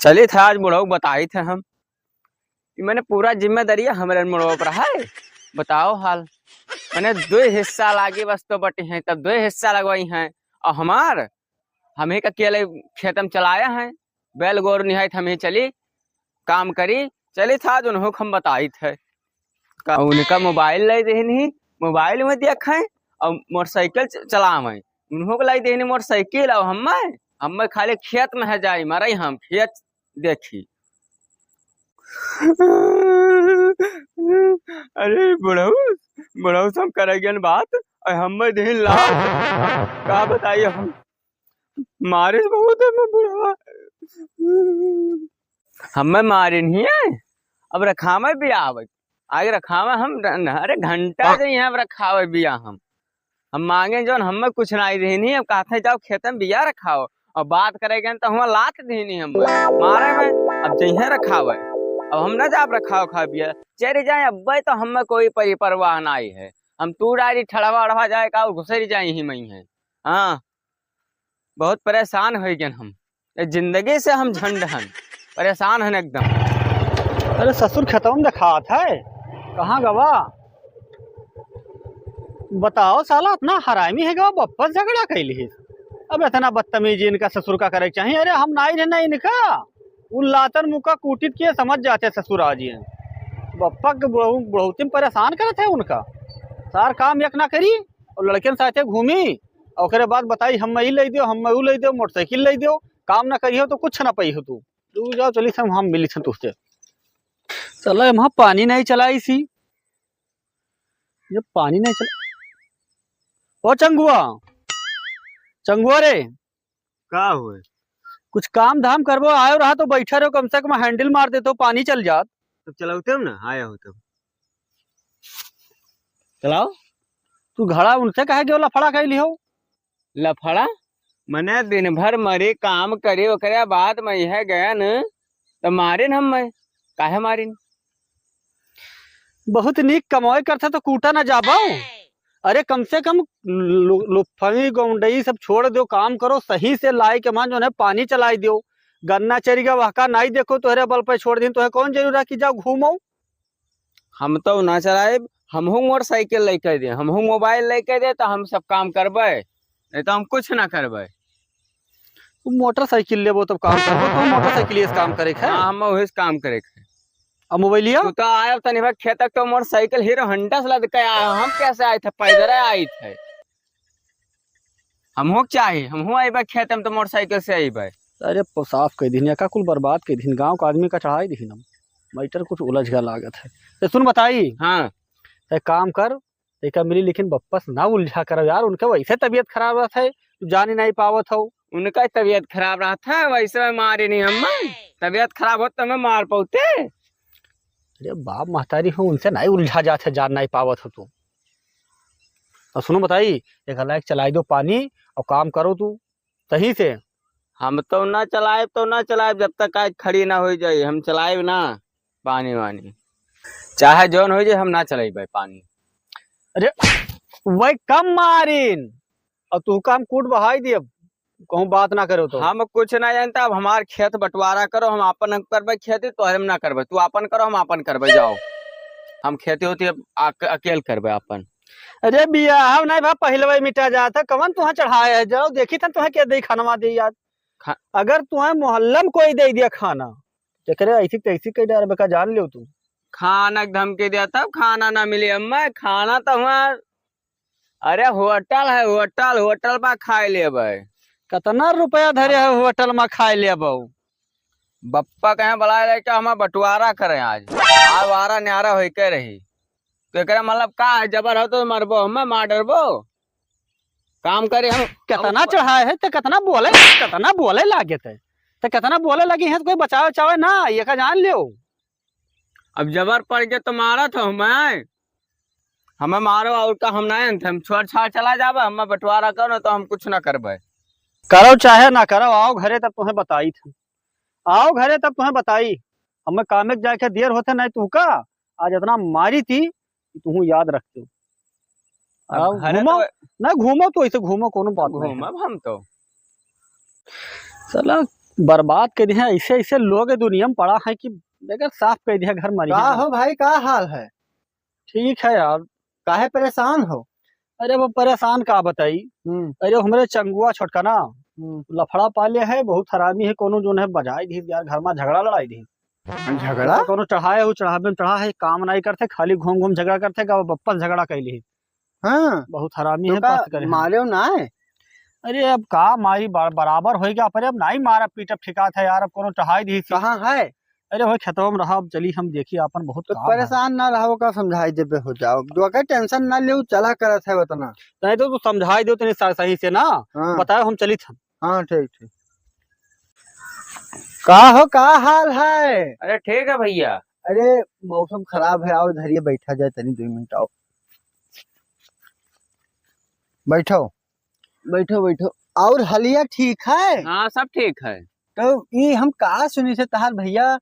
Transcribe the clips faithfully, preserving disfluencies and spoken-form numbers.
चलित है, आज बुढ़ऊ बताइत है हम। ई मने पूरा जिम्मेदारी हमरे मुड़वा पर है। बताओ हाल। मने दो हिस्सा लागी बस तो बटी हैं, तब दो हिस्सा लगवाई हैं। और हमार, हम ही का अकेले खेत में चलाया है। बैल गोरू निहाइत हम ही चली, काम करी। चलित है, आज उन्हों हम बताइत है। का उनका मोबाइल लाई देहनी, मोबाइल में देखें और मोटरसाइकिल च-, चलावें। उन्हों को लाई देहनी मोटरसाइकिल और हमें, हमें खाली खेत में है जाई, मरई हम खेत देखी। अरे बुढ़ऊ, बुढ़ऊ से हम करे गन बात, और हमें देहन लात। का बताइए हम, मारे बहुत है मैं बुढ़वा। हमें मारे नहीं है, अब रखावे भी आवे। आगे रखावे हम, अरे घंटा से यहाँ रखावे बिया हम। हम मांगे जौन, हमें कुछ ना आई देनी। अब कहते हैं, "जाओ खेत में बिया रखाओ।" और बात करे गए तो हुआ लात देनी हम, मारे में। अब जइहे रखावे, अब हम ना जाब रखाओ खा बिया। चले जाए अब्बे तो हमें कोई परी परवाह ना आई है। हम तू डायरी ठड़वा अड़वा जाए का घुसरी जाए ही मई है। हाँ, बहुत परेशान हो गए हम। ये जिंदगी से हम झंड हन, परेशान हन एकदम। अरे ससुर खेतवन देखात है, कहाँ गवा? बताओ साला, इतना हरामी है गवा, बप्पा से झगड़ा कैली है। अब इतना बदतमीजी इनका ससुर का करे के चाहिए? अरे हम नाई रहना इनका, उन लातन मुका कूटित के समझ जाते ससुर आज ये। बप्पा के बुढ़ऊ-, बुढ़ौती में परेशान करत है उनका। सार काम एक ना करी और लड़कन साथे घूमी, और ओकरे बाद बताई, "हम ई लई दियो, हम ऊ लई दियो, मोटरसाइकिल लई दियो।" काम ना करियो तो कुछ ना पाई हो तू। तू जाओ, चली हम, हम मिली थे तुझसे। चला, वहाँ पानी नहीं चलाई सी, जब पानी नहीं चला। ओ चंगुआ, चंगुआ रे, का हुए? कुछ काम धाम करबो, आयो रहा तो बैठा रहो, कम से कम हैंडल मार दे तो पानी चल जात। तब चलाओ तब ना, आया हो तब। चलाओ। तू घड़ा उनसे कहे गयो लफड़ा कह लिहो? लफड़ा? मने दिन भर मरे काम करे, ओकरे बाद में यह गया न, तो मारे न हम, मैं काहे मारिन? बहुत नीक कमाई करता तो कूटा ना जाबो। अरे कम से कम लु-, लुफई गौंडई सब छोड़ दो, काम करो सही से, लाई के मान जो है पानी चलाई दो। गन्ना चरी का वहका नाई देखो, तोहरे बल पे छोड़ दिन, तोहे कौन जरूरत है कि जाओ घूमो? हम तो ना चलाइब, हमहू मोटरसाइकिल लेके दे, हमहू मोबाइल लेके दे, तो हम सब काम करबे, नहीं तो हम कुछ ना करबे। तू मोटरसाइकिल लेबो तब काम करबो, तू मोटरसाइकिल से काम करे के है? हाँ, हम वही से काम करे के है। अब मोबाइलिया? तू तो आयो तनी भर खेत तक तो मोटरसाइकिल हीरो होंडा से लद के आयो, हम कैसे आए थे? पैदल आए थे। हमहू के चाही, हमहू अइबे खेत में तो मोटरसाइकिल से अइबे। अरे प-, साफ कह दीन, एका कुल बर्बाद कह दीन, गाँव का आदमी का चढ़ाई दीन हम। मैटर कुछ उलझ गया लागत है। तो सुन बताई। हाँ। एक काम कर, एका मिली, लेकिन बप्पस ना उलझा करो यार, उनके वैसे तबीयत खराब रहत है, तू जान ही नहीं पावत हो। उनका तबीयत खराब रहत है, वैसे में मारे नहीं हम। तबीयत खराब होत तो हमें मार पौते। अरे बाप महतारी हो, उनसे नहीं उलझा जात है, जान नहीं पावत हो तू। और सुनो बताई, एक लायक चलाई दो पानी और काम करो तू सही से। हम तो ना चलाएब, तो ना चलाएब, जब तक आज खड़ी ना हो जाई, हम चलाएब ना पानी वानी, चाहे जौन हो जाए, हम ना चलाएब भाई पानी। अरे वही कम मारिन, और तू काम कूट बहाई दिए, कहूँ बात ना करो तो। हम कुछ ना जानता, अब हमार खेत बंटवारा करो, हम आपन करबे खेती, तोहरे में ना करबे, तू आपन करो, हम आपन करबे, जाओ। हम खेती होती अब अक-, अकेल करबे आपन। अरे बियाह नहीं भा, पहले वही मिटा जाता, कवन तुहाँ चढ़ाया है, जाओ देखी था तुहाँ के दे खानवा दे यार। खा- अगर तुहाँ मोहल्ला में कोई दे दिया खाना, तेकरे ऐसी तैसी कह डरबे का, जान लियो तू। खाना के धमकी दिया, तब खाना ना मिली हमें, खाना तो हमार अरे होटल है, होटल, होटल बा खाए लेबै। कितना रुपया धरे है होटल में खाए लेबो? बप्पा कहे बुलाए लेके हमें बंटवारा करें आज। आज वारा न्यारा होई के रही। तो एकरा मतलब का है, जबर हो तो मरबो, हमें मार डरबो। काम करे हम। कितना चढ़ाए है, तो कितना बोले, कितना बोले लागे थे। तो कितना बोले लगी है, तो कोई बचावे उचावे ना, ये का जान लियो। अब जबर पड़ गया तो मारा था हमें। हमें मारो और का, हम ना अंत, हम छोड़ छाड़ चला जाबे, हमें बंटवारा करो तो हम कुछ ना करबे। करो चाहे ना करो, आओ घरे तब तुम्हें बताई थी, आओ घरे तब तुम्हें बताई। हमें कामे के जाके देर होते नहीं तू का, आज इतना मारी थी कि तुहूँ याद रखते हो। अब आओ, घरे घूमो, तो ना घूमो तो ऐसे घूमो, कोनो बात नहीं है। घूमब हम तो। साला बर्बाद कर दिया। ऐसे ऐसे लोग दुनिया में पड़ा है कि बेगर साफ कर दिया घर मारी का है। हो भाई, का हाल है? ठीक है यार। काहे परेशान हो? अरे वो परेशान का बताई। हम्म। अरे वो हमरे चंगुआ छोटका ना, हम्म। लफड़ा पाले है, बहुत हरामी है, कोनो जोन है बजाई दी यार, घर में झगड़ा लड़ाई दी। झगड़ा? कोनो चढ़ाए हो, चढ़ावे में चढ़ा है, काम नहीं करते, खाली घूम घूम झगड़ा करते, का बप्पा से झगड़ा कैली। हाँ। बहुत हरामी तो है, का पस्त करे हैं। मारे हो ना है? अरे अब का मारी, बर-, बराबर होई गया, पर अब नहीं मारा पीटब ठिकात है यार, अब कोनो चढ़ाई दी। कहाँ है? अरे वही खेतवा में रहा, अब चली हम देखी आपन बहुत तो काम है। परेशान ना रहो, का समझाई देबे हो जाओ, जो का टेंशन ना लेऊ, चला करत है उतना। नहीं तो तू समझाई दो तनी सा-, सही से ना, हाँ। बताओ हम चली था। हाँ, ठीक, ठीक। का हो, का हाल है? अरे ठीक है भैया। अरे मौसम खराब है, आओ इधर ये बैठा जाए तनी दो मिनट, आओ बैठो। बैठो, बैठो। और हलिया ठीक है? हाँ, सब ठीक है। तो ई हम का सुनी से तहार भैया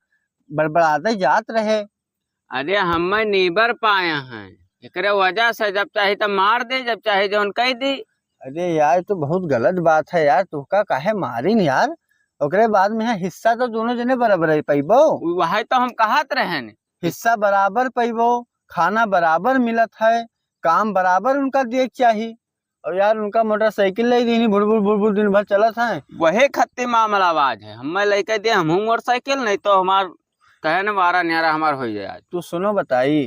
बड़बड़ाते जात रहे? अरे, हमें नीबर पाए हैं, एकरे वजह से जब चाहे तब मार दे, जब चाहे जौन कह दे। अरे यार, तो बहुत गलत बात है यार, तुहका काहे मारिन यार? ओकरे बाद में हिस्सा तो दोनों जने बराबर ही पइबो। वही तो हम कहत रहे ने। हिस्सा बराबर पइबो, खाना बराबर मिलत है, काम बराबर उनका दिए के चाही। और यार, उनका मोटरसाइकिल ले दीनी, भुड़ भुड़ भुड़ भुड़ दिन भर चलत है। वही खत्ते मामला आवाज है, हमें लेके दे, हम मोटरसाइकिल नहीं तो हमार कहे न वारा न्यारा हमार हो जाए आज। तू सुनो बताई,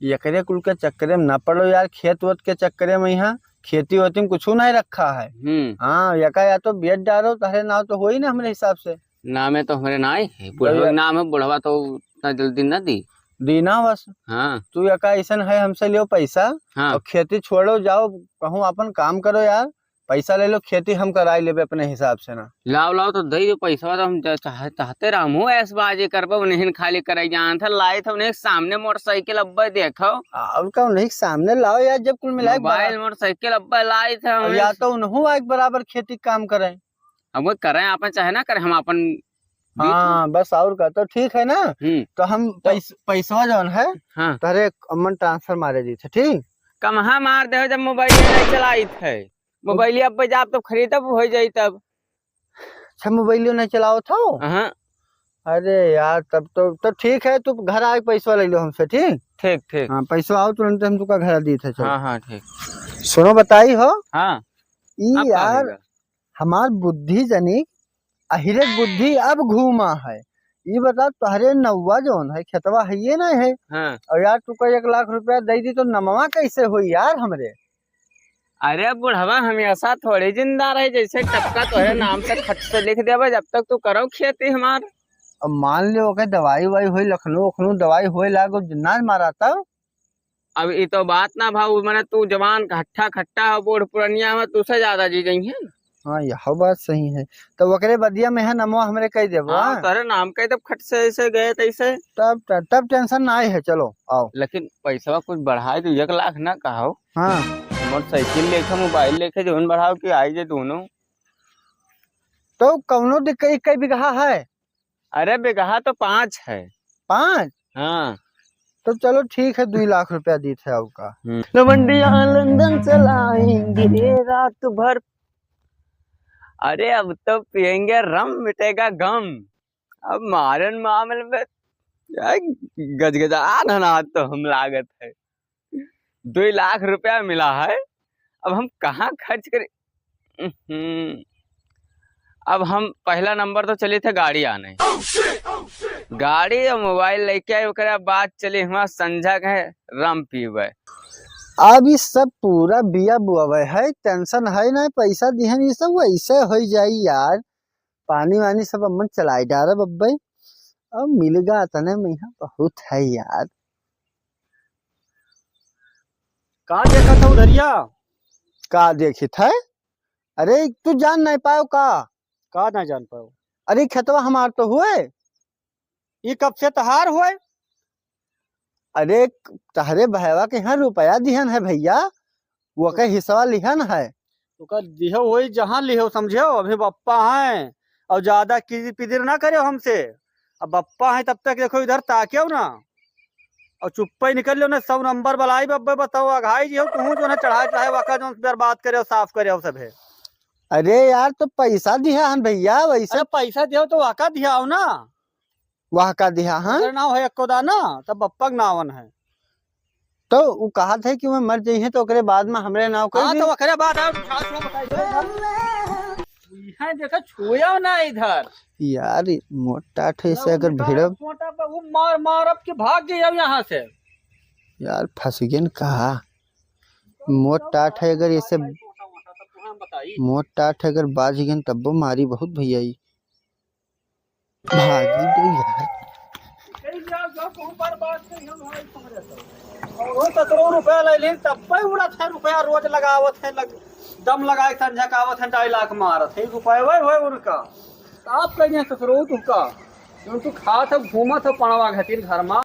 एकरे कुल के चक्करे में ना पड़ो यार, खेत वत के चक्करे में। यहाँ खेती वेती में कुछ नहीं रखा है। हम्म। हाँ, यका या तो बेच डालो, तहरे नाव तो होई ना हमरे हिसाब से। नामे तो हमरे ना ही है, बुढ़वा तो के नाम है, बुढ़वा तो उतना जल्दी ना दी। दी ना बस। हाँ। तू यका ऐसन है, हमसे लियो पैसा हाँ। और खेती छोड़ो, जाओ कहूँ अपन काम करो यार, पैसा ले लो, खेती हम कराई लेबे अपने हिसाब से ना। लाओ, लाओ तो दे दो पैसा, तो हम च-, चाह-, चाहते रह, हमहू ऐसबाजी करबे, उन्हें खाली करे जान था, लाई था उन्हें सामने मोटरसाइकिल अब्बे देखो। और का उन्हें सामने लाओ यार, जब कुल मिला के मोबाइल बड़ा मोटरसाइकिल अब्बे लाई था और उन्हें या तो उन्हों एक बराबर खेती काम करें। अब वो करें आपन चाहे ना करें, हम आपन बीच में। हाँ, बस और का, तो ठीक है ना? हम्म। तो हम तो पैस-, पैसवा जौन है, हाँ। तोहरे अम्मन ट्रांसफर मारे दी थे, ठीक? कमहा मार दे हो जब मोबाइल नहीं चलाई थे। मोबाइल अब जाब तब खरीदब हो जाई तब। अच्छा, मोबाइल नहीं चलाओ थो? हाँ। अरे यार, तब तो, तो ठीक है, तू घर आके पैसवा ले लो हमसे, ठीक? ठीक, ठीक। हाँ, पैसवा आओ तुरंत, हम तुका घर दी थे, चल। हाँ, हाँ, ठीक। सुनो, बताई हो? हाँ। ई अब का यार, होगा? हमार बुद्धि जनी, अहिरे के बुद्धि अब घूमा है। ई बता, तोहरे नौवा जौन है, खेतवा है ये नहीं है? हाँ। और यार, तू कोई एक लाख रुपया दे दी तो नमवा कैसे होई यार हमरे? अरे बुढ़वा, हमेशा थोड़ी जिंदा रहे, जैसे टपका तोहरे नाम से खट से लिख देबे, जब तक तू करो खेती हमार। अब मान लियो, ओके दवाई ववाई होई, लखनऊ उखनऊ दवाई होए लागो, ना मारा तब? अब ई तो बात ना भाऊ, मने तू जवान हट्ठा खट्टा हो, बूढ़ पुरनिया हो, तुसे ज्यादा जी जइहें। हाँ, यह बात सही है। तो ओकरे बदिया में है नमवा हमरे कह देबो, हाँ, हाँ? तोहरे नाम कह देब, खट से ऐसे गए तैसे। तब, तब, तब टेंशन ना है, चलो, आओ। लेकिन पैसवा कुछ बढ़ाए दो, एक लाख ना कहो। हाँ। मोटरसाइकिल लेके, मोबाइल लेके, जौन बढ़ाओ कि आई जे दोनों। तो कौनो दिक्कत, कई बीघा है? अरे, बीघा तो पाँच है। पाँच? हाँ। तो चलो ठीक है, दुई लाख रुपया दीत है आपका। हम्म। लवंडिया लंदन चलाएंगे रात भर। अरे, अब तो पिएंगे रम, मिटेगा गम। अब मारन मामले में, यार, गजगजा धनात तो हम लागत है। दुई लाख रुपया मिला है, अब हम कहाँ खर्च करें? उहुं। अब हम पहला नंबर तो चली थे गाड़ी आने। गाड़ी और मोबाइल लेके आए, ओकरे बाद चली हुआ संझा के रम पीबे। अब ई सब पूरा बिया बुआवे है, टेंशन है ना, पैसा दिहन, ई सब वैसे हो जाई यार। पानी वानी सब अम्मन चलाई डारब अब्बे। अब मिल गा तने में यहाँ बहुत है यार। का देखत हऊ उधरिया? का देखित है? अरे, तू जान नहीं पायो का? का ना जान पायो? अरे, खेतवा हमार तो हुए। ई कब से तहार हुए? अरे, तहरे भैया के यहाँ रुपया दिहन है भैया, वो के हिस्सा लिहन है। ओकर दिहो वही जहाँ लिहो, समझो, अभी बप्पा हैं और ज्यादा किदिर पिदिर ना करो हमसे। अब बप्पा हैं तब तक देखो इधर ताक्यो ना, और चुप्पे ही निकल लो ना, सौ नंबर बलाई बब्बे बताओ, अघाई जी हो तुहूँ जो ना चढ़ाए चढ़ाए वाका जो बर्बाद करे और साफ करे और सब है। अरे यार, तो पैसा दिहा हन भइया, वैसे। अरे पैसा दियो तो वहका दिहा हो ना। वहका दिहा हन? अगर नाव है एक्को दाना, तब बप्पा के नावन है। तो उ कहत है कि मैं मर जइहे तो ओकरे बाद में हमरे नाव कर हाँ, दी। तो ओकरे बाद और उठा के बताई दे इधर। यहाँ देखा, छुएव ना इधर। यार, मोटा ठे से अगर उल्टा भिड़ब। मोटा पे वो मार मारब कि भाग जाइए यहाँ से। यार, फंस गए न कहा। मोट टाट है, अगर ऐसे मोटा मोटा तब तुहां बताई। मोट टाट है, अगर बाज गए न तब्बो मारी बहुत भइया ई। भागी दे यार। कहीं जाओ, जाओ, कहूं पर बात नहीं हम भाई तुम्हारे साथ। और वो सत्रह रुपया ले लेन, तब पे उड़त है रुपया रोज लगावत है, लग, दम लगाए के संझा का आवत है, ढाई लाख मारत है, रुपया वही, वही उनका। तो आप कहिए सत्रह तुमका, जो तू खात हो, घूमत हो, पड़वा घटिन घर मा।